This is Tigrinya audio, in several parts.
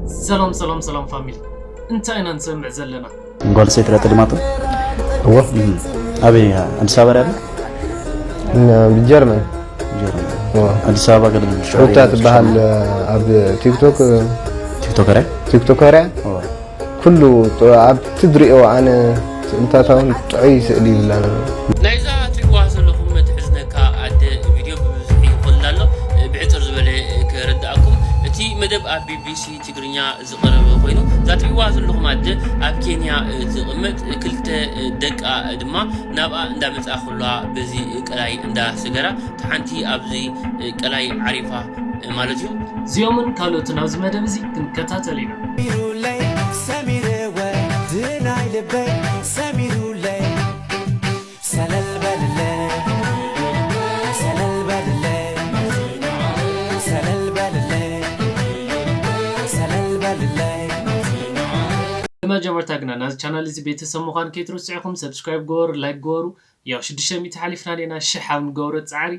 ሰላም ሰላም ሰላም ፋሚሊ፣ እንታይ ኢና ንሰምዕ ዘለና? ጓል ሰይፍራ ጥልማቶ እወ ኣበይ? ኣዲስ ኣበባ ዳለ ብጀርመን ኣዲስ ኣበባ ገለ ሩታ ትበሃል ኣብ ቲክቶክ ቲክቶከር ቲክቶከርያ ኩሉ ኣብቲ ዝሪኦ ኣነ እንታታውን ጥዑይ ስእሊ ይብላ ነሩ። ናይዛ ትሪእዋ ዘለኹም ትሕዝነካ ኣደ ቪድዮ ብብዝሒ ይኾልል ኣሎ። ብሕፅር ዝበለ ከረድኣኩም፣ እቲ መደብ ኣብ ቢቢሲ ትግርኛ ዝቐረበ ኮይኑ፣ እዛ ትሪእዋ ዘለኹም ኣደ ኣብ ኬንያ ትቕመጥ፣ ክልተ ደቃ ድማ ናብኣ እንዳመፅኣ ከለዋ በዚ ቀላይ እንዳሰገራ፣ እታ ሓንቲ ኣብዚ ቀላይ ዓሪፋ ማለት እዩ። እዚኦምን ካልኦትን ኣብዚ መደብ እዚ ክንከታተል ኢና። ሰሚሩለይ ሰሚረ ወዲ ናይ ልበይ ሰሚሩለይ ሰለል በልለይ ሰለል በልለይ ሰለል በልለይ ሰለል በልለይ ብመጀመርታ ግና ናዚ ቻናል እዚ ቤተሰብ ምዃን ከይትርስዑ ኢኹም። ሰብስክራይብ ግበሩ፣ ላይክ ግበሩ። ያው ሽዱሽተ ሚእቲ ሓሊፍና ዲና ሽሕ ኣብ ንገብሮ ፃዕሪ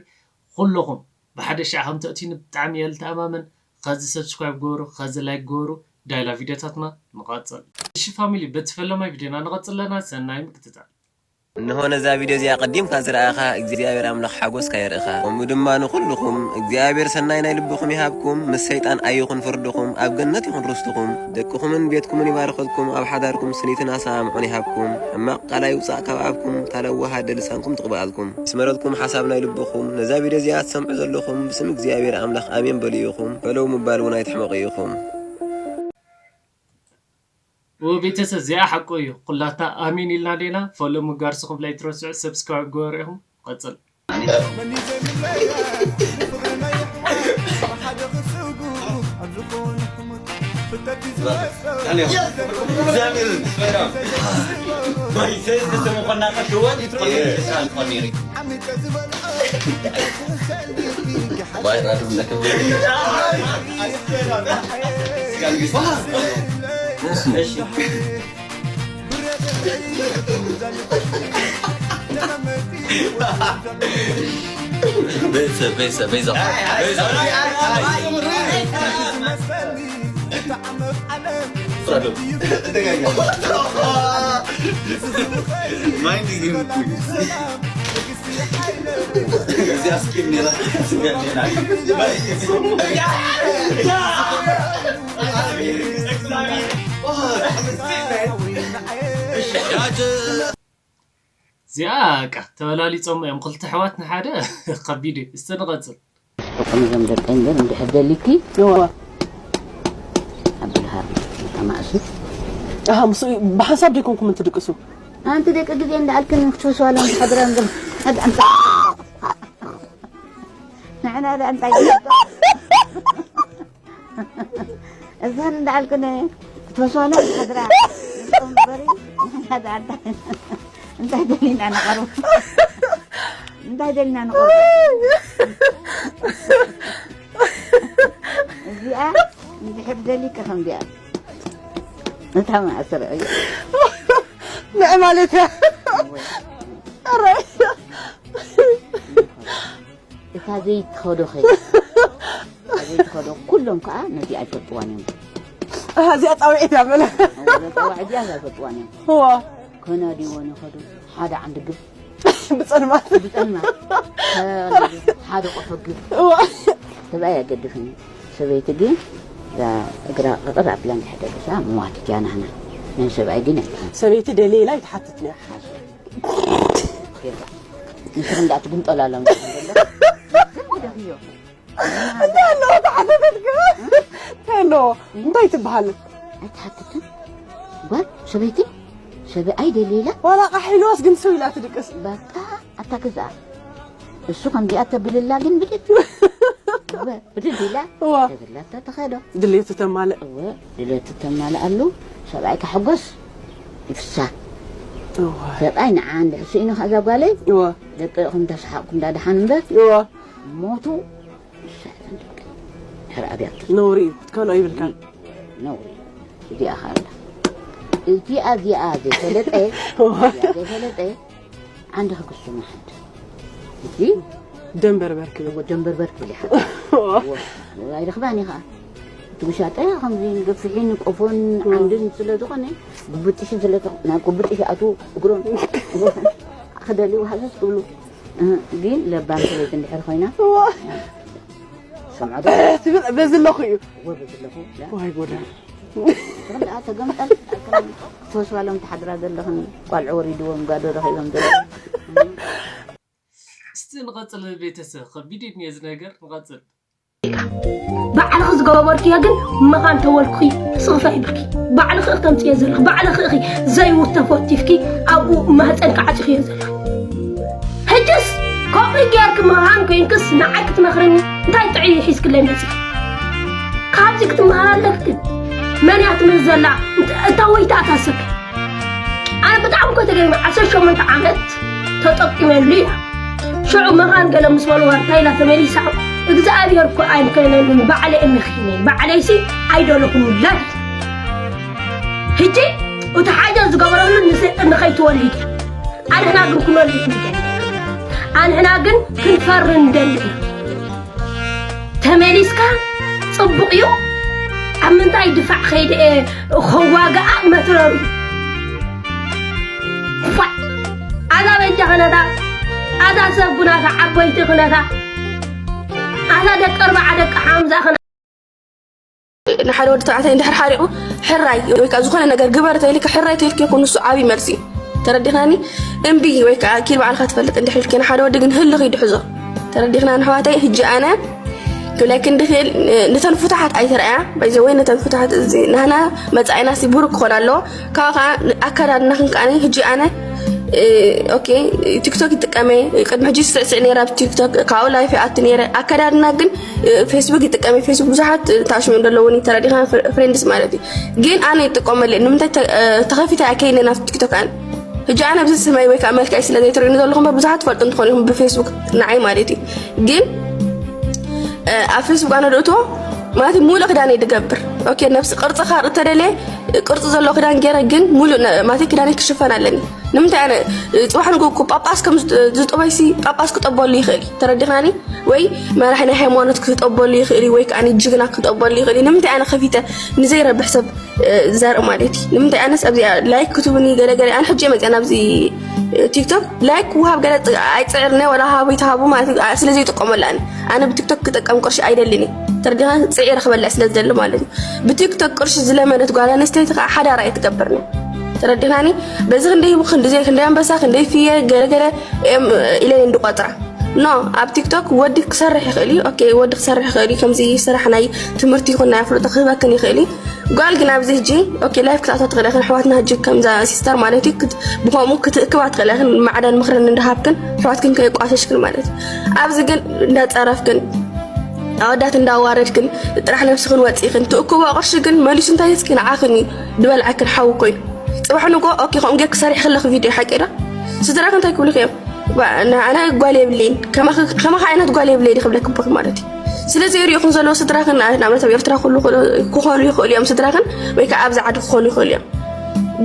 ኩለኹም ብሓደ ሻዕ ከም ተእትዩኒ ብጣዕሚ እየ ልተኣማመን። ኸዚ ሰብስክራይብ ግበሩ፣ ኸዚ ላይክ ግበሩ። ዳይላ ቪድዮታትና ንቐፅል። እሺ ፋሚሊ፣ በቲ ፈለማይ ቪድዮና ንቐፅል ኣለና። ሰናይ ምክትታል። እንሆ ነዛ ቪድዮ እዚኣ ቀዲምካ ዝረኣኻ እግዚኣብሔር ኣምላኽ ሓጎስካ የርእኻ፣ ከምኡ ድማ ንኹልኹም እግዚኣብሔር ሰናይ ናይ ልብኹም ይሃብኩም፣ ምስ ሰይጣን ኣይኹን ፍርድኹም፣ ኣብ ገነት ይኹን ርስትኹም፣ ደቅኹምን ቤትኩምን ይባርኸልኩም፣ ኣብ ሓዳርኩም ስኒትን ኣሰማምዖን ይሃብኩም፣ ሕማቕ ቃል ኣይውጻእ ካብ ኣፍኩም፣ እታ ለዋህ ኣደ ልሳንኩም ትቕብኣልኩም፣ ይስመረልኩም ሓሳብ ናይ ልብኹም። ነዛ ቪድዮ እዚኣ ትሰምዑ ዘለኹም ብስም እግዚኣብሔር ኣምላኽ ኣሜን በሉ ኢኹም፣ ፈለው ምባል እውን ኣይትሕመቑ ኢኹም። ወቤተሰብ እዚኣ ሓቁ እዩ። ኩላታ ኣሜን ኢልና ዴና። ፎሎ ምጋር ስኹም ላይ ትረስዑ፣ ሰብስክራይብ ግበሩ ኢኹም። ቀጽል። ቤተሰብ ቤተሰብ ቤዛ ቤዛ እዚኣ በቃ ተበላሊጾም እዮም ክልተ ኣሕዋት ንሓደ። ከቢድ እዩ። እስቲ ንቐጽል። እቶም እዞም ደቀይ እምበር እንድሕር ደሊኪ እወ ኣብልሃ ተማእሱ ኣሃ ምስኡ ብሓንሳብ ደይኮንኩም እንትድቅሱ ኣንቲ ደቂ ግዜ እንዳኣልክን ክትፈስዋሎም ዝሓድራ እምበር ንሕና ዳ እንታይ እዘን እንዳኣልክን ክትፈስዋሎም ዝሓድራ እምበሪ ንሕና ዳ እንታይ እንታይ ደሊና ንቐርብ እንታይ ደሊና ንቐርብ እዚኣ እንድሕር ደሊካ ከምዚኣ እታ ማእሰር እዩ ንዕ ማለት እያ እታ ዘይትኸዶ ኸይ እታ ዘይትኸዶ ኩሎም ከዓ ነዚኣ ይፈልጥዋን እዮም እዚኣ ፃውዒት እያ መለ ፃዋዕ እዚኣ እዛ ይፈልጥዋን እዮም እዋ ከናድዎ ንኸዱ ሓደ ዓንዲ ግብ ብፀልማት ብፀልማት ሓደ ቆፎ ግብ እዋ ሰብኣይ ኣገድፍኒ ሰበይቲ ግን እዛ እግራ ቅጥር ኣብላ እንድሕደቅሳ ምዋት እያ ናህና ናይ ሰብኣይ ግን ኣይትሓን ሰበይቲ ደሊላ ይትሓትት ነያ ንስኽ እንዳትግምጠላሎም ግደፍዮ እንታይ ኣለዎ ተሓተተትካ እንታይ ኣለዎ እንታይ ትበሃል ኣይትሓትትን ጓል ሰበይቲ ሰብኣይ ደሊላ ዋላ ቃሕ ኢልዋስ ግን ሰው ኢላ ትድቅስ በቃ ኣታ ገዛኣ እሱ ከምዚኣ ተብልላ ግን ብድድ እወ ብድድ ኢላ እዋ ተብላታ ተኸዶ ድሌቱ ተማልእ እወ ድሌቱ ተማልኣሉ ሰብኣይ ከሐጎስ ይፍሳ እዋ ሰብኣይ ንዓ እንድሕር ስኢኑ ከዛ ጓለይ እዋ ደቂ ኢኹም ተሰሓቕኩም ዳድሓን እምበር እዋ ሞቱ ይሳዕትን ደቂ ድሕር ኣብያቱ ነውሪ እዩ ክትከልኦ ይብልካ ነውሪ እዚኣ ኻላ እዚኣ እዚኣ ዘይፈለጠ እዋ ዘይፈለጠ ዓንዲ ክግስሙ ሓንቲ እዚ ደንበርበር ክብል እዎ ደንበርበር ክብል ይሓ ኣይረኽባን ኢኻ ትጉሻጠ ከምዚ ገፊሕን ቆፎን ዓንድን ስለ ዝኾነ፣ ጉብጥሽ ስለ ዝኾ-፣ ናብ ጉብጥሽ ኣቱ እግሮም ክደልዩ ሃሰስ ክብሉ፣ እ፣ ግን ለባም ሰበይቲ እንድሕር ኮይና፣ እዋ። ሰምዖ ዶ? ትብል በዚ ኣለኹ እዩ። እወ፣ በዚ ኣለኹ። ያ። ዋይ ጎዳ። ትኽእል ደኣ ተገምጠል፣ ተወስባሎም ትሓድራ ዘለኽን፣ ቆልዑ ወሪድዎም፣ ጋዶ ረኺቦም ዘለዉ። እስቲ ንቐጽል ቤተሰብ፣ ከቢድ እዩ እዚ ነገር፣ ንቐጽል። ባዕልኺ ዝገበርክዮ ግን መኻን ተወልኩኺ ስኽፋ ይብልኪ። ባዕልኺ ኢኺ ተምጽዮ ዘለኺ፣ ባዕልኺ ኢኺ ዘይውር ተፈቲፍኪ ኣብኡ ማህጸንኪ ዓጺኽዮ ዘለኺ። ሕጅስ ከምኡ ጌርኪ መኻን ኮይንክስ ንዓይ ክትመኽርኒ እንታይ ጥዑይ ሒዝክለይ መጺኺ? ካብዚ ክትመሃር ኣለኪ ግን መን እያ ትምህር ዘላ? እንተ-፣ እታ ወይታ እታ ሰብ ኣነ ብጣዕሚ እኮ ተገርመ። ዓሰርተ ሸሞንተ ዓመት ተጠቂመሉ እያ። ሽዑ መኻን ገለ ምስ በልዋ እንታይ ኢላ ተመሊሳ? እግዚኣብሔር እኮ ኣይምከነሉን፣ ባዕለይ እምኺኒ፣ ባዕለይሲ ኣይደለኹን ውላድ ኢላ። ሕጂ እቲ ሓጀር ዝገበረሉ ንስ-፣ ንኸይትወልድ እያ። ኣንሕና ግን ክንወልድ ንደሊ። ኣንሕና ግን ክንፈሪ ንደሊ ኢና። ተመሊስካ ጽቡቕ እዩ። ኣብ ምንታይ ድፋዕ ከይደ እየ ከዋግኣ መትረሩ። ፋዕ! ኣዛ በጃ ክነታ፣ ኣዛ ሰብ ኩነታ፣ ዓበይቲ ክነታ፣ ኣዛ ደቂ ኣርባዓ ደቂ ሓምሳ ክነታ። ንሓደ ወዲ ተባዕታይ እንድሕር ሓሪቑ፣ ሕራይ ወይ ከዓ ዝኾነ ነገር ግበር ተይልካ፣ ሕራይ ተይልካ ይኹን ንሱ ዓብዪ መልሲ እዩ። ተረዲኻኒ? እምቢ ወይ ከዓ ኪድ ባዕልኻ ትፈልጥ እንድሕር ኢልካ፣ ንሓደ ወዲ ግን ህልኽ ይድሕዞ። ተረዲኽና ንሕዋተይ? ሕጂ ኣነ ክብለኪ እንድኽእል፣ ነተን ፍቱሓት ኣይተረኣያ። ባይዘ ወይ ነተን ፍቱሓት እዚ ናህና መጻኢናሲ ብሩክ ክኾን ኣለዎ። ካብኡ ከዓ ኣከዳድናኽን ከዓኒ ሕጂ ኣነ፣ እ፣ ኦኬ፣ ቲክቶክ ይጥቀመ፣ ቅድሚ ሕጂ ስዕስዕ ነይረ ኣብ ቲክቶክ፣ ካብኡ ላይፍ ይኣቱ ነይረ። ኣከዳድና ግን፣ እ፣ ፌስቡክ ይጥቀመ። ፌስቡክ ብዙሓት፣ እ፣ ተኣሽሙ ዘለውን ተረዲኻ ፍረ-፣ ፍሬንድስ ማለት እዩ። ግን ኣነ ይጥቀመሉ። ንምንታይ ተ-፣ እ፣ ተኸፊተ ኣይከይንን ኣብ ቲክቶክ ኣነ? ሕጂ ኣነ ኣብዚ ስመይ ወይ ከዓ መልክዐይ ስለ ዘይትርእዩኒ ዘለኹም እምበር ብዙሓት ትፈልጡ እንትኾኑ ኢኹም ብፌስቡክ ንዓይ ማለት እዩ። ግን፣ እ፣ ኣብ ፌስቡክ ኣነ ድእትዎ ማለት ሙሉእ ክዳን እየ ድገብር። ኦኬ፣ ነብሲ ቅርፂ ካርኢ ተደልየ ቅርፂ ዘለዎ ክዳን ገይረ ግን ሙሉእ ነ-፣ ማለት ክዳነይ ክሽፈን ኣለኒ። ንምንታይ ኣነ፣ እ፣ ፅባሕ ንግሆ እኮ ጳጳስ ከም ዝጥ-፣ ዝጠቦይሲ ጳጳስ ክጠበሉ ይኽእል እዩ። ተረዲኻኒ? ወይ መራሒ ናይ ሃይማኖት ክጠበሉ ይኽእል እዩ፣ ወይ ከዓ ጅግና ክጠበሉ ይኽእል እዩ። ንምንታይ ኣነ ከፊተ ንዘይረብሕ ሰብ፣ እ፣ ዘርኢ ማለት እዩ? ንምንታይ ኣነስ ኣብዚኣ ላይክ ክትቡኒ ገለ ገለ፣ ኣነ ሕጂ እየ መፅኣ ናብዚ፣ እ፣ ቲክቶክ ላይክ ክወሃብ ገለ ፅ-፣ ኣይፅዕርነ ወላ ሃቡ ይተሃቡ ማለት እዩ። ኣ-፣ ስለ ዘይጥቀመሉ ኣነ፣ ኣነ ብቲክቶክ ክጥቀም ቅርሺ ኣይደልን እየ። ተረዲኻ? ፅዒረ ክበልዕ ስለ ዝደሊ ማለት እዩ። ብቲክቶክ ቅርሺ ዝለመደት ጓል ኣንስተይቲ ከዓ ሓዳር ኣይትገብርን። ተረዲኻኒ? በዚ ክንደይ ህቡ፣ ክንዲ ዘይ፣ ክንደይ ኣንበሳ፣ ክንደይ ፍየ፣ ገለ ገለ እዮም ኢለን እንድቆፅራ። ኖ፣ ኣብ ቲክቶክ ወዲ ክሰርሕ ይኽእል እዩ። ኦኬ፣ ወዲ ክሰርሕ ይኽእል እዩ። ከምዚ ስራሕ ናይ ትምህርቲ ይኹን ናይ ኣፍልጦ ክህበክን ይኽእል እዩ። ጓል ግን ኣብዚ ሕጂ፣ ኦኬ፣ ላይፍ ክትኣትዋ ትኽእላ ኢኽን። ኣሕዋትና ሕጂ ከምዛ ሲስተር ማለት እዩ፣ ክት-፣ ብኸምኡ ክትእክባ ትኽእላ ኢኽን። ማዕዳን ምኽርን እንዳሃብክን፣ ኣሕዋትክን ከየቋሸሽክን ማለት እዩ። ኣብዚ ግን እንዳፀረፍክን፣ ኣወዳት እንዳዋረድክን፣ ጥራሕ ነብስኽን ወፂእኽን፣ ትእክቦ ቅርሺ ግን መሊሱ እንታይ እስኪ ንዓኽን እዩ፣ ድበልዓክን ሓዊ ኮይኑ። ፅባሕ ንግሆ፣ ኦኬ፣ ከምኡ ጌርኪ ሰሪሕኺ ኣለኺ ቪድዮ፣ ሓቂ ዶ? ስድራኺ እንታይ ክብሉኺ እዮም? ባ-፣ ን-፣ ኣነ ጓል የብለይን፣ ከማኺ፣ ከማኺ ዓይነት ጓል የብለይን ክብለኪ እኮ ማለት እዩ። ስለዚ ይሪእኹም ዘለዉ ስድራኽን፣ ን-፣ ንኣብነት ኣብ ኤርትራ ኩሉ ክኾ-፣ ክኾኑ ይኽእሉ እዮም ስድራኽን፣ ወይ ከዓ ኣብዚ ዓዲ ክኾኑ ይኽእሉ እዮም።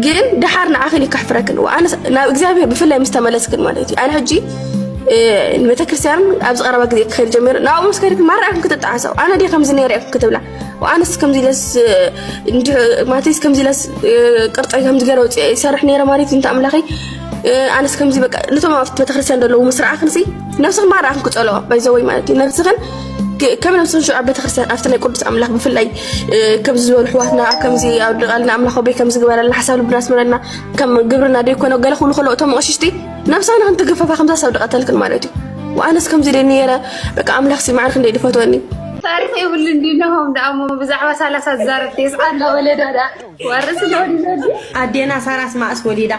ግን ደሓር ንዓኽን እዩ ከሕፍረክን። ወኣነስ ናብ እግዚኣብሔር ብፍላይ ምስ ተመለስክን ማለት እዩ። ኣነ ሕጂ፣ እ፣ ንቤተክርስትያን ኣብዚ ቀረባ ግዜ ክኸይድ ጀሚሩ፣ ናብኡ ምስ ከድክን ማራ ኢኹም ክትጠዓሰው። ኣነ ድየ ከምዚ ነይረ ኢኹም ክትብላ። ወኣነስ ከምዚ ኢለስ፣ እንዲ-፣ ማለተይስ ከምዚ ኢለስ፣ እ፣ ቅርጸይ ከምዚ ገይረ ወፂአ ይሰርሕ ነይረ ማለት እዩ፣ እንተ ኣምላኸይ። እ፣ ኣነስ ከምዚ በቃ፣ ነቶም ኣብቲ ቤተክርስትያን ዘለዉ ምስ ረኣኽንሲ፣ ነብስኽን ማራ ኢኽን ክጸልኦ፣ ባይዘወይ ማለት እዩ። ነብስኽን ክ-፣ ከም ነብስኽን ሽዑ ኣብ ቤተክርስትያን፣ ኣብቲ ናይ ቅዱስ ኣምላኽ ብፍላይ፣ እ፣ ከምዚ ዝበሉ ኣሕዋትና፣ ኣብ ከምዚ ኣብ ቃልና ኣምላኽ ኣቦይ ከምዚ ግበረልና፣ ሓሳብ ልብና ኣስምረልና፣ ከም ግብርና ደይኮነ ገለ ክብሉ ከለዉ እቶም ኣቕሽሽቲ፣ ነብስኽን ኢኽን ትግፈፋ፣ ከምዛ ሰብ ድቐተልክን ማለት እዩ። ወኣነስ ከምዚ ደይ ነይረ፣ በቃ ኣምላኽሲ ማዕረ ክንደይ ድፈትወኒ። ታሪኽ የብሉን ድዩ ነሆም ደኣ እሞ ብዛዕባ ሰላሳ ዝዛረብ ቴስዓ እንዳበለ ዶ ደኣ ወርስ ዶ ድዩ? ኣዴና ሳራስ ማእስ ወሊዳ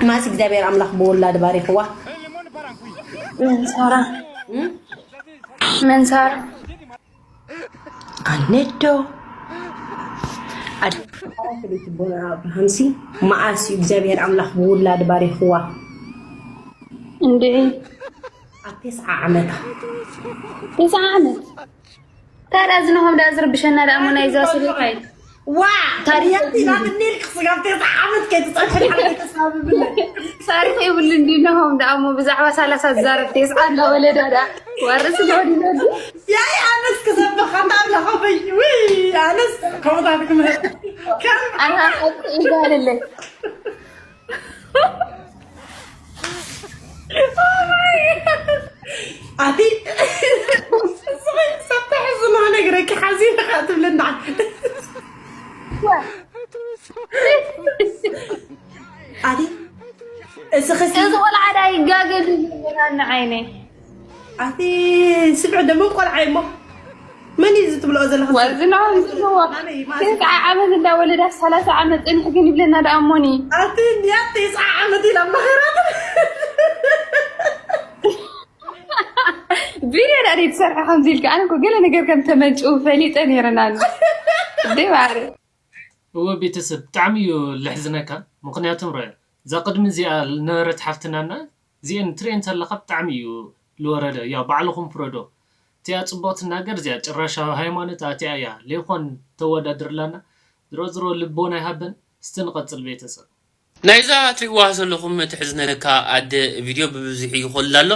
ማእስ እግዚኣብሔር ኣምላኽ ብውላድ ባሪኽዋ። መን ሳራ? እም? መን ሳራ? ኣነዶ ኣድ-፣ ኣራክልቲ ቦና ኣብርሃምሲ መኣስ እዩ እግዚኣብሔር ኣምላኽ ብውላድ ባሪኽዋ? እንድዒ። ኣብ ተስዓ ዓመታ። ተስዓ ዓመት? ታዲያ እዚ ነሆም ደኣ ዝርብሸና ደኣ እሞ ናይዛ ስሪት ኣይ-፣ ዋ ታሪክ ያቲ ናትኒ ልክ ስጋብ ተስዓ ዓመት ከይትፀንሐ ሓንቲ ተስፋ ብብለ ታሪክ ይብሉ እንዲ ነሆም ደኣ እሞ ብዛዕባ ሰላሳ ዝዛረብ ተስዓ እንዳወለዳ ደኣ ወርስ ይወድነሉ ያይ ኣነስ ክሰብኻ ታብላ ከፈይ ውይ ኣነስ ከምታት ክምህር ከም ኣና ይባልለይ ኣቲ ሰብተሕ ዝማ ነገረኪ ሓዚ ኢኻ ትብልና ኣቲ እዚ ኸሲ እዚ ቆልዓ ዳ ይጋገ ንዓይነይ ኣቲ ስብዕ ደሞ ቆልዓ እሞ መን እዩ ዝትብልኦ ዘለኻ ወዝናውን ዝዎ ኣነይ ተስዓ ዓመት እንዳወለዳ ሰላሳ ዓመት ፅንሕ ግን ይብለና ደኣ እሞኒ ኣቲ እንዲያ ተስዓ ዓመት ኢላ መኸራት ቪድዮ ዳ ትሰርሐ ከምዚ ኢልካ ኣነ እኮ ገለ ነገር ከም ተመንጭው ፈሊጠ ነይረና እንዴ ማረ እወ ቤተሰብ ብጣዕሚ እዩ ልሕዝነካ። ምኽንያቱም ረ እዛ ቅድሚ እዚኣ ዝነበረት ሓፍትናና እዚአን ትሪኤን ተለኻ ብጣዕሚ እዩ ዝወረደ። ያው ባዕልኹም ፍረዶ። እቲኣ ፅቡቕ ትናገር እዚኣ ጭራሽ ኣብ ሃይማኖት ኣትያ እያ ለይኾን ተወዳድርላና። ዝሮ ዝሮ ልቦና ይሃበን። እስቲ ንቐፅል ቤተሰብ። ናይዛ ትሪእዋ ዘለኹም ትሕዝነካ ኣደ ቪድዮ ብብዝሒ ይኾልል ኣሎ።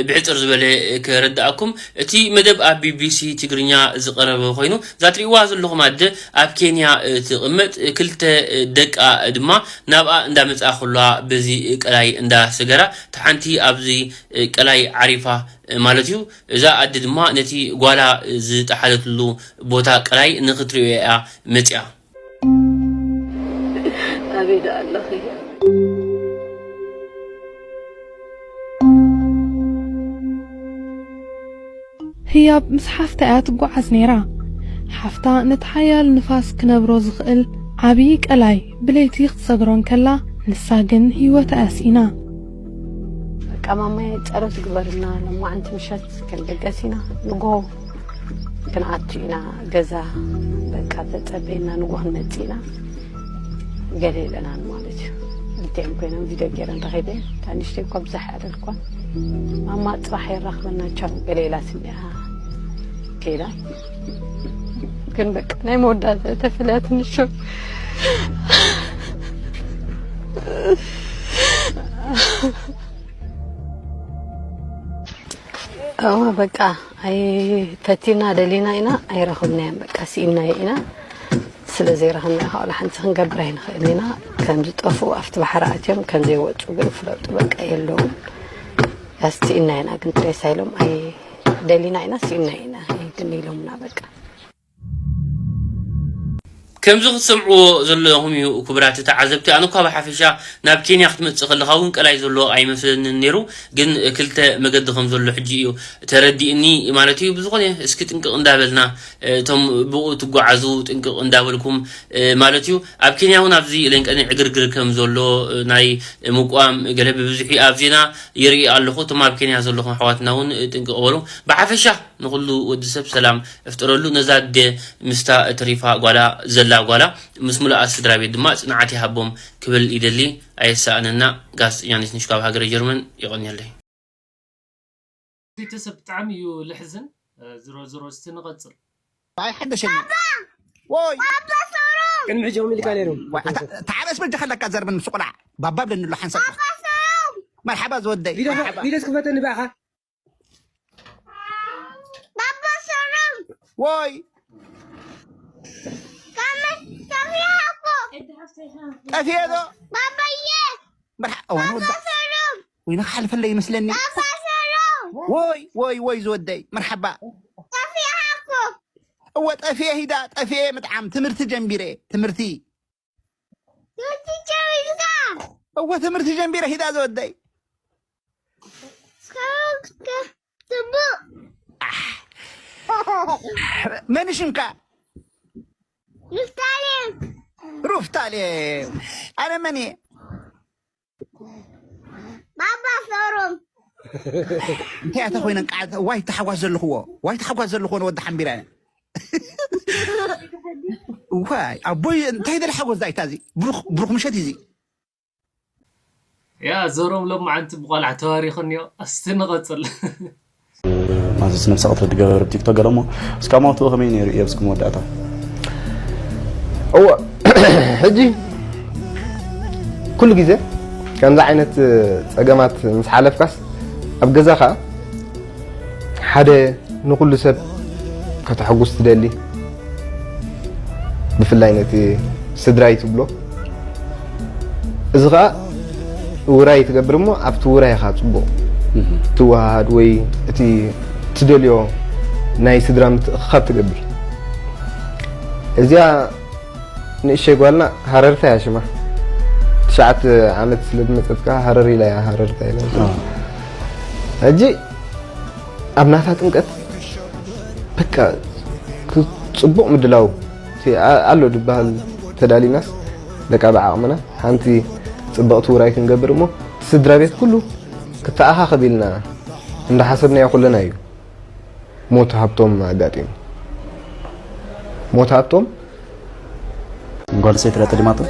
ብሕፅር ዝበለ ክረዳእኩም እቲ መደብ ኣብ ቢቢሲ ትግርኛ ዝቐረበ ኮይኑ እዛ ትሪእዋ ዘለኹም ኣደ ኣብ ኬንያ ትቕመጥ ክልተ ደቃ ድማ ናብኣ እንዳመፅኣ ከለዋ በዚ ቀላይ እንዳሰገራ እታ ሓንቲ ኣብዚ ቀላይ ዓሪፋ ማለት እዩ። እዛ ኣደ ድማ ነቲ ጓላ ዝጠሓለትሉ ቦታ ቀላይ ንክትሪኦ እያ መፅያ። ኣበይ ደኣ ኣለኺ? ህያብ ምስ ሓፍታ እያ ትጓዓዝ ነይራ። ሓፍታ ነቲ ሓያል ንፋስ ክነብሮ ዝኽእል ዓብዪ ቀላይ ብለይቲ ክትሰግሮ እንከላ፣ ንሳ ግን ህይወታ እያ ስኢና። በቃ ማማየ ጸሎት ግበርልና፣ ሎማዓንቲ ምሸት ክንድገስ ኢና፣ ንጎ ክንኣቱ ኢና ገዛ። በቃ ተጸበየና፣ ንጎ ክንመጽእ ኢና። ገለ የለናን ማለት እዩ። ክልቲኦም ኮይኖም ቪድዮ ገይረን ረኺበ። እታ ንእሽተይ እኳ ብዙሕ ኣይደልኳን። ማማ ጽባሕ የራኽበና ቻው ገለ ኢላትኒ እያ ከይዳ። ግን በቃ ናይ መወዳእታ ተፈልያትኒ ቻው። እወ በቃ ኣይ ፈቲና ደሊና ኢና ኣይረኸብናዮን። በቃ ስኢንናዮ ኢና። ስለ ዘይረኸብናዮ ከዓ ሓንቲ ክንገብር ኣይንኽእልን ኢና። ከም ዝጠፍኡ ኣብቲ ባሕሪ ኣትዮም ከም ዘይወፁ ግን ፍለጡ። በቃ የለውን። ስኢንና ኢና ግን ትሬሳ ኢሎም ኣይ ደሊና ኢና ስኢንና ኢና ግን ኢሎምና በቃ። ከምዚ ክትሰምዕዎ ዘለኹም እዩ ክቡራት ተዓዘብቲ። ኣነ እኳ ብሓፈሻ ናብ ኬንያ ክትመጽእ ከለኻ እውን ቀላይ ዘሎ ኣይመስለንን ነይሩ፣ ግን ክልተ መገዲ ከም ዘሎ ሕጂ እዩ ተረዲእኒ ማለት እዩ። ብዝኾነ እስኪ ጥንቅቕ እንዳበልና እቶም ብኡ ትጓዓዙ ጥንቅቕ እንዳበልኩም ማለት እዩ። ኣብ ኬንያ እውን ኣብዚ ለንቀኒ ዕግርግር ከም ዘሎ ናይ ምቋም ገለ ብብዝሒ ኣብ ዜና ይርኢ ኣለኹ። እቶም ኣብ ኬንያ ዘለኹም ኣሕዋትና እውን ጥንቅቕ በሉ። ብሓፈሻ ንኹሉ ወዲ ሰብ ሰላም እፍጠረሉ። ነዛ ኣደ ምስታ እትሪፋ ጓላ ዘላ ጓላ ምስ ሙሉኣት ስድራ ቤት ድማ ጽንዓት ይሃቦም ክብል ይደሊ። ኣየሳእነና። ጋዜጠኛ ነትንሽ ካብ ሃገረ ጀርመን። የቐንየለይ። ቤተሰብ ብጣዕሚ እዩ ልሕዝን። ዝሮ ዝሮ እስቲ ንቐጽል። ኣይሓደሸኒ። ወይ ቅድሚ ሕጂ ከምኡ ኢልካ ነይሩ። ተዓበስ በጃ ከለካ ዘርበን ምስ ቆልዓ ባባ ብለኒ ኣሎ ሓንሳብ። መርሓባ ዝወደይ። ቪድዮስ ክፈተኒ ብኣኻ። ባባ ሰላም ወይ ከመይ ጠፊእካ እኮ ጠፊኤ ዶ ባባዬ መርሓ እዋን ወዳ ሰላም ወይና ክሓልፈለይ ይመስለኒ። ባባ ሰላም ወይ ወይ ወይ ዝወደይ መርሓባ። ጠፊእካ እኮ እወ ጠፊኤ ሂዳ ጠፊኤ ምጥዓም ትምህርቲ ጀንቢረ ትምህርቲ ትምህርቲ ጀሚርካ እወ ትምህርቲ ጀንቢረ ሂዳ ዝወደይ። እስካሁን ጽቡቅ መን ሽምካ? ንፍታሌም ሩፍታሌም። ኣነ መን እየ? ባባ ሰሮም እንታይ ኣተ ኮይነን ቃል ዋይ ተሓጓስ ዘለኽዎ ዋይ ተሓጓስ ዘለኽዎ ንወዲ ሓንቢራ እየ። ዋይ ኣቦይ እንታይ ደለ ሓጎስ ዳይታ እዚ ብሩኽ ብሩኽ ምሸት እዚ ያ ዞሮም ሎማዓንቲ ብቆልዓ ተባሪኹ እኒኦ። እስቲ ንቐጽል። ማዘስ ነብሰ ቅትለት ገበር ኣብ ቲክቶክ ገለ እሞ እስካ ማውትኡ ከመይ ነይሩ እየ እስኪ መወዳእታ እወ፣ ሕጂ ኩሉ ግዜ ከምዚ ዓይነት ጸገማት ምስ ሓለፍካስ፣ ኣብ ገዛኻ ሓደ ንኹሉ ሰብ ከተሐጉስ ትደሊ፣ ብፍላይ ነቲ ስድራይ ትብሎ። እዚ ኸኣ ውራይ ትገብር እሞ፣ ኣብቲ ውራይ ኢኻ ጽቡቕ ትወሃሃድ ወይ እቲ ትደልዮ ናይ ስድራ ምትእኽኻብ ትገብር። እዚኣ ንእሸይ ጓልና ሃረርታ እያ ሽማ። ትሽዓተ ዓመት ስለ ዝመጸት ከኣ ሃረር ኢላ እያ ሃረርታ ኢላ። ሕጂ ኣብ ናታ ጥምቀት በቃ ክ-፣ ጽቡቕ ምድላው እቲ ኣ-፣ ኣሎ ዝበሃል ተዳሊናስ በቃ ብዓቕምና ሓንቲ ጽብቕቲ ውራይ ክንገብር እሞ ስድራ ቤት ኩሉ ክተኣኻኸብ ኢልና እንዳሓሰብናዮ ኩለና እዩ። ሞት ሃብቶም ኣጋጢሙ። ሞት ሃብቶም ጓል ሰይትላ ጠሊማቶ?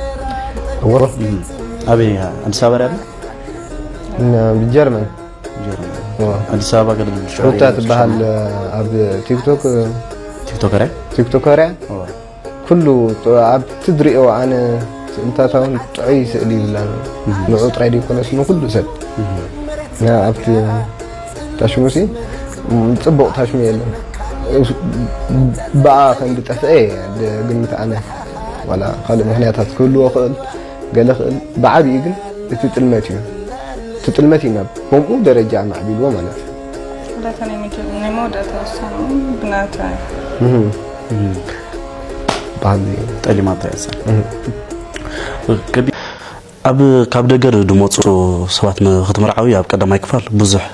እወ። እም። ኣበይ? ኣዲስ ኣበባ ዲያ? ን-፣ ጀርመን። ጀርመን። እወ። ኣዲስ ኣበባ ገለ ሽዑ ሩታ እየ ትበሃል፣ ዝሰማዕ። ኣብ ቲክቶክ፣ ቲክቶከር እያ? ቲክቶከር እያ? እወ። ኩሉ ጥ-፣ ኣብ ትድሪኦ ኣነ ስእልታታ እውን ጥዑይ ስእሊ ይብላ። እም። ንዑ ጥራይ ዘይኮነስ ንኩሉ ሰብ። እም። ያ ኣብቲ ታሽሙሲ፣ እም፣ ጽቡቕ ታሽሙ የለን። እስ-፣ ብኣ ከም ዝጠፍአ እየ ዝግምት ኣነ። ዋላ ካልእ ምኽንያታት ክህልዎ ክእል፣ ገለ ክእል። ብዓቢኡ ግን እቲ ጥልመት እዩ። እቲ ጥልመት እዩ ናብ ከምኡ ደረጃ ኣማዕቢልዎ ማለት እዩ። እዛ ናይ መጀ-፣ ናይ መወዳእታ ውሳነ ብናታ እዩ። እህ። እህ። ባህሊ ጠሊማታ እያ እዛ። እህ። ከቢ-፣ ኣብ፣ ካብ ደገ ድመጹ ሰባት ን-፣ ክትምርዓዊ ኣብ ቀዳማይ ክፋል ብዙሕ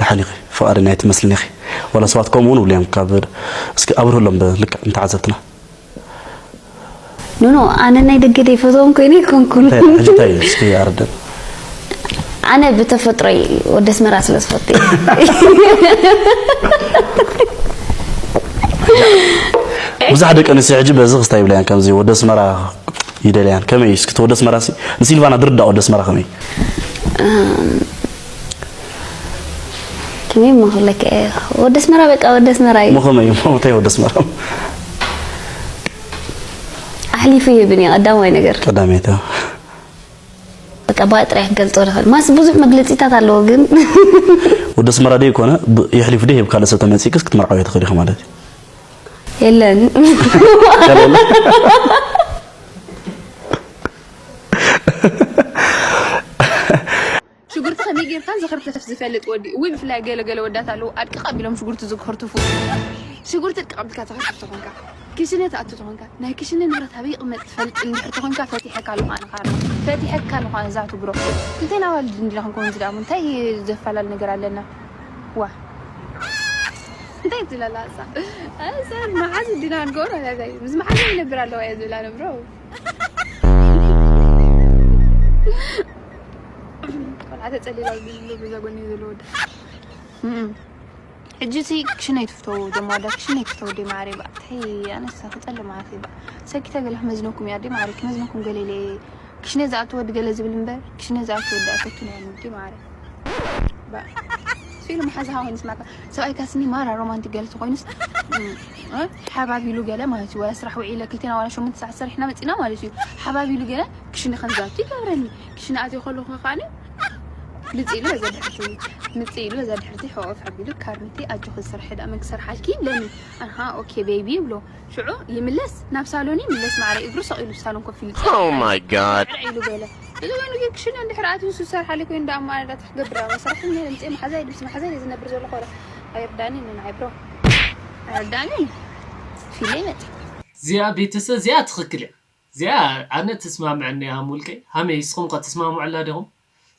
ደሓን ኢኺ፣ ፍቓደኛ ኣይትመስልን ኢኺ። ዋላ ሰባት ከምኡ እውን ይብሉ እዮም። ካብ፣ እስኪ ኣብርህሎም ብልክዕ ንተዓዘብትና። ኖ፣ ኖ፣ ኣነ ናይ ደገ ደይፈትዎም ኮይነ ኣይኮንኩን። እንታይ፣ ሕጂ እንታይ እዩ? እስኪ ኣረድእን። ኣነ ብተፈጥሮይ ወዲ ኣስመራ ስለ ዝፈቱ እየ። ብዙሕ ደቂ ኣንስትዮ ሕጂ በዚ ክስታይ ይብለያን፣ ከምዚ ወዲ ኣስመራ ይደልያን። ከመይ እዩ እስኪ እቲ ወዲ ኣስመራ ሲ-፣ ንሲልቫና ዝርዳእ ወዲ ኣስመራ ከመይ እዩ? እም፣ ከመይ እሞ ክብለካ እየ? ወዲ ኣስመራ በቃ ወዲ ኣስመራ እዩ። እሞ ከመይ እዩ? እሞ እንታይ ወዲ ኣስመራ? ኣሕሊፉ ይህብን እዩ ቀዳማይ ነገር። ቀዳመይቲ፣ ኣዎ። በቃ ብኣ ጥራይ ክገልጾ ዝኽእል። ማስ ብዙሕ መግለጺታት ኣለዎ ግን። ወዲ ኣስመራ ደይኮነ፣ ብ-፣ የሕሊፉ ደይህብ ካልእ ሰብ ተመጺእክስ ክትምርዓዊ ትኽእሊ ኢኺ ማለት እዩ። የለን። ካልእ የለን? ሽጉርቲ ከመይ ጌርካ ዝኽርተፍ ዝፈልጥ ወዲ። እውይ፣ ብፍላይ ገለ ገለ ወዳት ኣለዉ፣ ኣድቅቕ ኣቢሎም ሽጉርቲ ዝኽርትፉ። ሽጉርቲ ኣድቅቕ ኣቢልካ ትኽርትፍ ተኾንካ፣ ክሽነ ትኣቱ ተኾንካ፣ ናይ ክሽነ ንብረት ኣበይ ይቕመጥ ትፈልጥ እንድሕር ተኾንካ፣ ፈቲሐካ ኣለኹ ኣነ ኻራ። ፈቲሐካ ኣለኹ ኣነ ዛቱ ብሮ። ክልቴና ኣዋልድ እንዲና ክንከውን ዝደኣሙ፣ እንታይ ዘፈላለ ነገር ኣለና? ዋ። እንታይ ትብለላ እሳ? ኣይ፣ ሰብ መሓዝ እንዲና ክንከውን ኣላ፣ እንታይ? ምስ መሓዝ ይነብር ኣለዋ እየ ዝብላ ነብሮ። ቆልዓ ተጸሊላ ይግዝሉ በዛ ጎኒ ዘሎ ወዲ። እም። ሕጂ እቲ ክሽነ ይትፍተው፣ ደሞ ኣዳ ክሽነ ይትፍተው፣ ደይ ማዕረ ይባ። ተይ፣ ኣነሳ ክጸልእ ማለት ይባ። ሰኪተ ገለ ክመዝነኩም እያ፣ ደይ ማዕረ ክመዝነኩም ገለ ኢለ። ክሽነ ዝኣቱ ወዲ ገለ ዝብል እምበር፣ ክሽነ ዝኣቱ ወዲ ኣይፈቱን እያ፣ ደይ ማዕረ። ባ። ሲሉ መሓዛኻ ኮይኑ ስማዕካ። ሰብኣይ ካስኒ ማራ ሮማንቲክ ገለ ተኾይኑስ፣ እም፣ እ፣ ሓባቢሉ ገለ ማለት እዩ። ዋላ ስራሕ ውዒለ ክልቴና ዋላ ሸሞንተ ሰዓት ሰሪሕና መጺና ማለት እዩ። ሓባቢሉ ገለ ክሽነ ከም ዝኣቱ ይገብረኒ። ክሽነ ኣትዮ ከለኹ ከዓኒ ምጽእ ኢሉ በዛ ድሕርቲ፣ ምጽእ ኢሉ በዛ ድሕርቲ ሕቑፍ ኣቢሉ፣ "ካርሚቲ፣ ኣጆኺ ዝሰርሐ ደኣ መን ክሰርሓልኪ?" ይብለኒ። ኣንሃ፣ "ኦኬ ቤቢ" ይብሎ። ሽዑ ይምለስ፣ ናብ ሳሎን ይምለስ፣ ማዕረ እግሩ ሰቕ ኢሉ ሳሎን ኮፍ ኢሉ። Oh my God። ዕዕ ኢሉ በለ። እዚ ኮይኑ ግን ክሽነ እንድሕር ኣትዩ ንሱ ዝሰርሓለይ ኮይኑ ደኣ እሞ ኣነ ደኣ እንታይ ክገብር ደኣ? ሰራሕተኛ እየ፣ ምጽእ መሓዛይ፣ ልብሲ መሓዛይ እየ ዝነብር ዘለኹ። ወላ ኣይርዳኒ፣ ንዓይ ብሮ። ኣይርዳኒ። ፊለ ይመጽእ። እዚኣ ቤተሰብ፣ እዚኣ ትኽክል እያ። እዚኣ ኣነ ትስማምዐኒ እያ፣ ሃም ውልቀይ። ሃመይ፣ ንስኹም ከ ትስማምዑላ ዲኹም?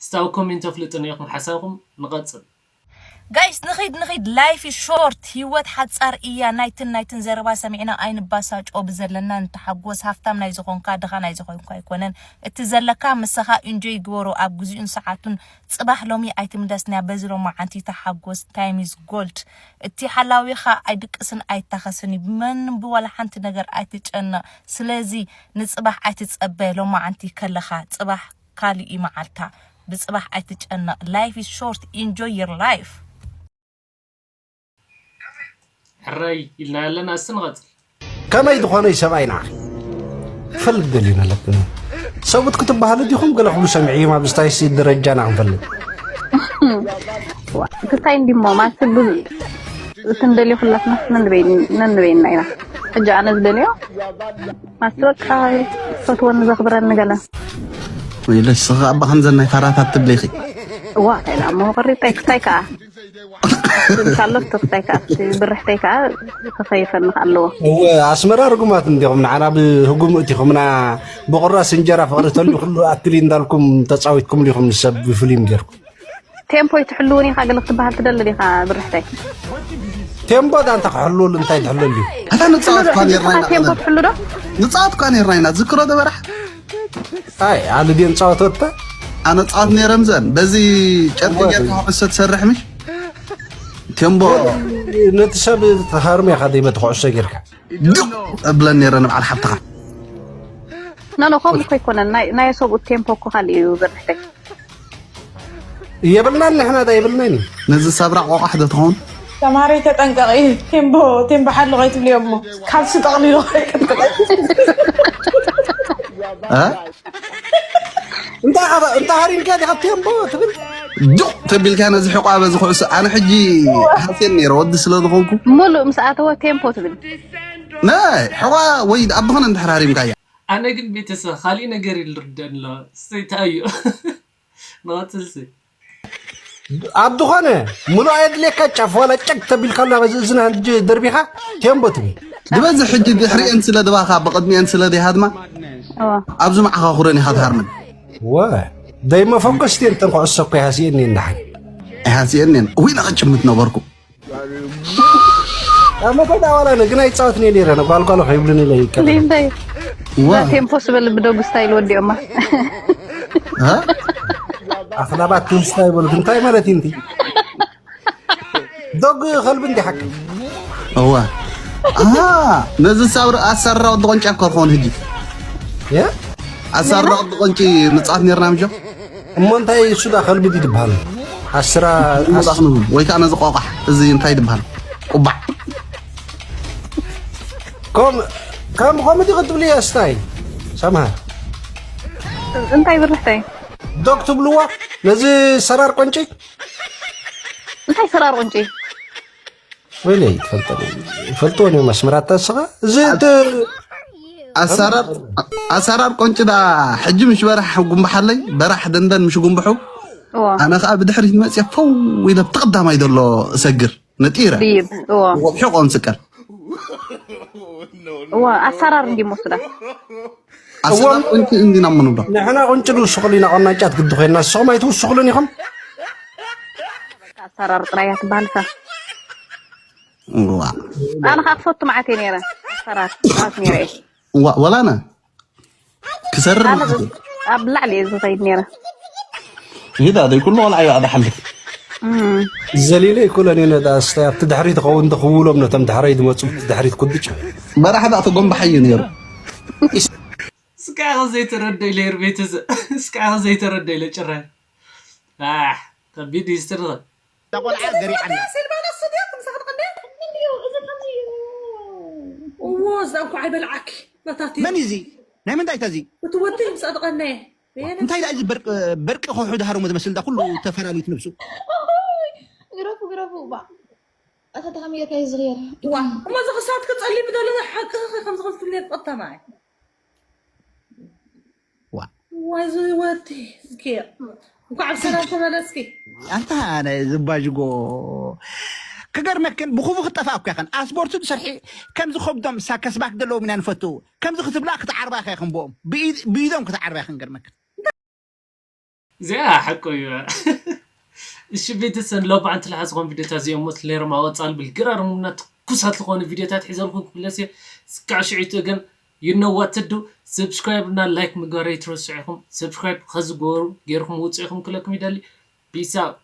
እስቲ ኣብ ኮሜንት ኣፍልጡኒ ኢኹም ሓሳብኩም። ንቐጽል። ጋይስ፣ ንኺድ፣ ንኺድ፣ ላይፍ ኢዝ ሾርት፣ ህይወት ሓጻር እያ። ናይትን ናይትን ዘረባ ሰሚዕና ኣይንባሳጮ፣ ብዘለና ንተሓጎስ። ሃፍታም ናይ ዝኾንካ ድኻ ናይ ዝኾንካ ኣይኮነን፣ እቲ ዘለካ ምሳኻ ኢንጆይ ግበሮ ኣብ ግዚኡን ሰዓቱን። ጽባሕ ሎሚ ኣይትምለስንያ፣ በዚ ሎማዓንቲ ተሓጎስ። ታይም ኢዝ ጎልድ። እቲ ሓላዊኻ ኣይድቅስን ኣይታኸስን እዩ። ብመን ብዋላ ሓንቲ ነገር ኣይትጨነቕ። ስለዚ ንጽባሕ ኣይትጸበ፣ ሎማዓንቲ ከለኻ ጽባሕ ካልእ እዩ መዓልታ። ብጽባሕ ኣይትጨነቕ። Life is short, enjoy your life። ሕራይ ኢልና ኣለና፣ እስቲ ንቐጽል። ከመይ ዝኾነ እዩ ሰብኣይና? ክፈልጥ ደልዩ ማለት ነው። ሰብኡት ክትበሃሉ ዲኹም ገለ ክብሉ ሰሚዐ እዮም። ኣብ ስታይሲ ደረጃና ክንፈልጥ እንታይ እንዲሞ ማለት ብዙ እቲ እንደልዮ ኩላትና ነንበይና ኢና። ሕጂ ኣነ ዝደልዮ ማለት በቃ ፈትወኒ ዘኽብረኒ ገለ ወይለሽ ስኻ ኣባ ከምዘን ናይ ፋራታት ትብለኺ ዋ ኢላ እሞ ቅሪብታይ ክታይ ከዓ ካሎ ትኽታይ ከዓ ብርሕተይ ከዓ ተኸይፈኒ ኣለዎ እወ ኣስመራ ርጉማት እንዲኹም ንዓና ብህጉም እቲኹምና ብቑራስ እንጀራ ፍቕሪ ተልዩ ኩሉ ኣክሊ እንዳልኩም ተፃዊትኩም ዲኹም ንሰብ ብፍልይም ጌርኩም ቴምፖ ይትሕልውን ኢኻ ገለ ክትበሃል ትደሊ ዲኻ ብርሕተይ ቴምቦ ዳ እንተ ክሕልወሉ እንታይ ትሕለሉ ኣታ ንፃወት እኳ ኔርና ኢና ቴምፖ ትሕሉ ዶ ንፃወት እኳ ኔርና ኢና ዝክሮ ዶ በራሕ ኣይ ኣነ ድየ ንፃወት ወጥተ ኣነ ፃወት ነይረ ምዘን በዚ ጨርቂ ጌርካ ኩዕሶ ትሰርሕ ምሽ ቴምቦ ነቲ ሰብ ተሃርም ኢኻ ደይ በቲ ኩዕሶ ጌርካ ዱቕ እብለን ነይረ ንበዓል ሓብትኻ ኖ ኖ ከምኡ እኮ ኣይኮነን ናይ ናይ ሰብኡ ቴምፖ እኮ ካልእ እዩ ብርሕተይ የብልናን ንሕና ዳ የብልናን እዩ ነዚ ሳብራ ቆቋሕ ዶ ትኸውን ተማሪ ተጠንቀቂ ቴምቦ ቴምቦ ሓሉ ከይትብልዮ እሞ ካልሲ ጠቕሊሉ ከይቅጥቅጥ እ? እንታይ ኣባ እንታይ ሃሪምካ ዲኻ ቴምቦ ትብል ዱቕ ተቢልካ ነዚ ሕቋ በዚ ኩዕሶ ኣነ ሕጂ ሃስየን ነይረ ወዲ ስለ ዝኾንኩ ሙሉእ ምስ ኣተወ ቴምፖ ትብል ናይ ሕቋ ወይ ኣብ ዝኾነ እንድሕር ሃሪምካያ ኣነ ግን ቤተሰብ ካሊእ ነገር ይልርደን ኣሎ ስታዩ ንቐፅልሲ ኣብ ዝኾነ ሙሉእ ኣየድልየካ ጫፍ ዋላ ጨቅ ተቢልካ ላ በዚ እዝና ሕጂ ደርቢኻ ቴምቦ ትብል ዝበዝሕ ሕጂ ድሕሪአን ስለ ድባኻ ብቕድሚአን ስለ ዲሃድማ ኣብዚ መዓኻኹረን ኢኻ ትሃርመን ወ ደይመፈኮስቲ እንተን ኩዕሶ እኮ ይሃስየኒ እንዳሓን ኣይሃስየንን ወይ ነቐጭምት ነበርኩ ኣብ መፈዳ ዋላ ግን ኣይፃወትኒ ነይረ ነጓልጓሎ ከይብሉኒ ኢለ ይቀበል ሊንደይ ዋ ቴምፖ ስበል ብደጉ ስታይል ወዲኦማ እ? ኣኽላባት ትንስታ ይበሉት እንታይ ማለት እዩ እንቲ ዶግ ከልቢ እንዲ ሓቂ እዋ ኣሃ ነዚ ሳብሪ ኣሳራ ወዲ ቆንጫ እኮ ክኸውን ሕጂ የ ኣሳራ ወዲ ቆንጪ ንፃት ነርና ምጆ እሞ እንታይ እሱ ዳ ከልቢ ድዩ ዝበሃል ኣስራ መጣኽኑ ወይ ከዓ ነዚ ቆቋሕ እዚ እንታይ ድበሃል ቁባዕ ከም ከም ከምኡ ዲ ክትብሉ የስታይ ሰምሃር እንታይ ብርሕተይ ዶግ ትብልዎ ነዚ ሰራር ቆንጪ እንታይ ሰራር ቁንጪ ወይለይ ትፈልጠ ይፈልጥዎ እዮም ኣስመራታ ስኻ እዚ እቲ ኣሳራር ኣሳራር ቆንጭ ዳ ሕጂ ምሽ በራሕ ጉንባሓለይ በራሕ ደንደን ምሽ ጉንብሑ እዋ ኣነ ከዓ ብድሕሪት መፅየ ፈው ኢለ ብቲ ቀዳማይ ዘሎ እሰግር ነጢረ ድይብ እዋ ወብሑ ቆም ስቀል እዋ ኣሰራር እንዲ ሞስዳ ኣሰራር ቆንጭ እንዲና ምንብሎ ንሕና ቁንጭ ንውስኽሉ ኢና ቆናጫት ግዲ ኮይና ንስኹም ኣይትውስኽሉን ኢኹም ኣሰራር ጥራይ እያ ትበሃል እሳ እዋ ኣነ ከዓ ክፈቱ መዓት እየ ነይረ ኣሰራር መዓት ነይረ እየ እዋ ወላና ክሰርር ኣነ ማለት እዩ ኣብ ላዕሊ እየ ዝኸይድ ነይረ ይዳ ደይ ኩሉ ቆልዓ እዩ ኣዳሓልፍ እም። ዘሊለ ይኩለን እዩ ነዳ ስታይ ኣብቲ ድሕሪት ኸውን ተኽውሎም ነቶም ድሕረይ ዝመፁ ድሕሪት ኩድጭ በራሕ ዳ ተጎንባሓ እዩ ነይሩ እስካኸ ዘይተረደ ኢለ ይር ቤተሰብ እስካኸ ዘይተረደ ኢለ ጭራይ ኣሕ ከቢድ እዩ ስትርኸ ቆልዓ ገሪዓና እዎ እዛ እንኳ ኣይበልዓኪ መታቲ መን እዩ እዚ ናይ ምንታይ ተዚ እቲ ወዲ ምስ ኣጥቐነ እንታይ ዳ እዚ በርቂ በርቂ ከውሑ ድሃሮሞ ዝመስል ዳ ኩሉ ተፈላሉት ነብሱ ግረፉ ግረፉ ባ ኣታ ተኸሚለ ከይ ዝኽየር ዋ እሞ እዚ ክሳትኪ ጸሊም ዘሎ ሓቅኺ ከም ዝኽልትልየ ትቐተማ ዋ ዋይ እዚ ወዲ እስኪ እንኳዕ ብሰላም ተመለስኪ ኣንታ ኣነ ዝባዥጎ ክገርመክን ብክፉ ክጠፋ እኮ ይኸን ኣስፖርቱ ዝሰርሒ ከምዚ ከብዶም ሳከስባክ ዘለዎም ኢና ንፈትው ከምዚ ክትብላ ክትዓርባ ኢኻ ይኽን ብኦም ብኢድ- ብኢዶም ክትዓርባ ይኽን ገርመክን እዚኣ ሓቆ እዩ እሺ ቤተሰብ ሎባዕንቲ ልሓዝኾም ቪዲዮታት እዚኦም ሞት ሌሮም ኣወፃል ብልግራርሙና ትኩሳት ዝኾኑ ቪዲዮታት ሒዘልኩም ክምለስ እየ ስካዕ ሽዒቱ ግን you know what to do subscribe እና like ምግባር ኣይትረስዑ ኢኹም subscribe ከዝገበሩ ገይርኩም ውፅኢኹም ክለኩም ይደሊ peace out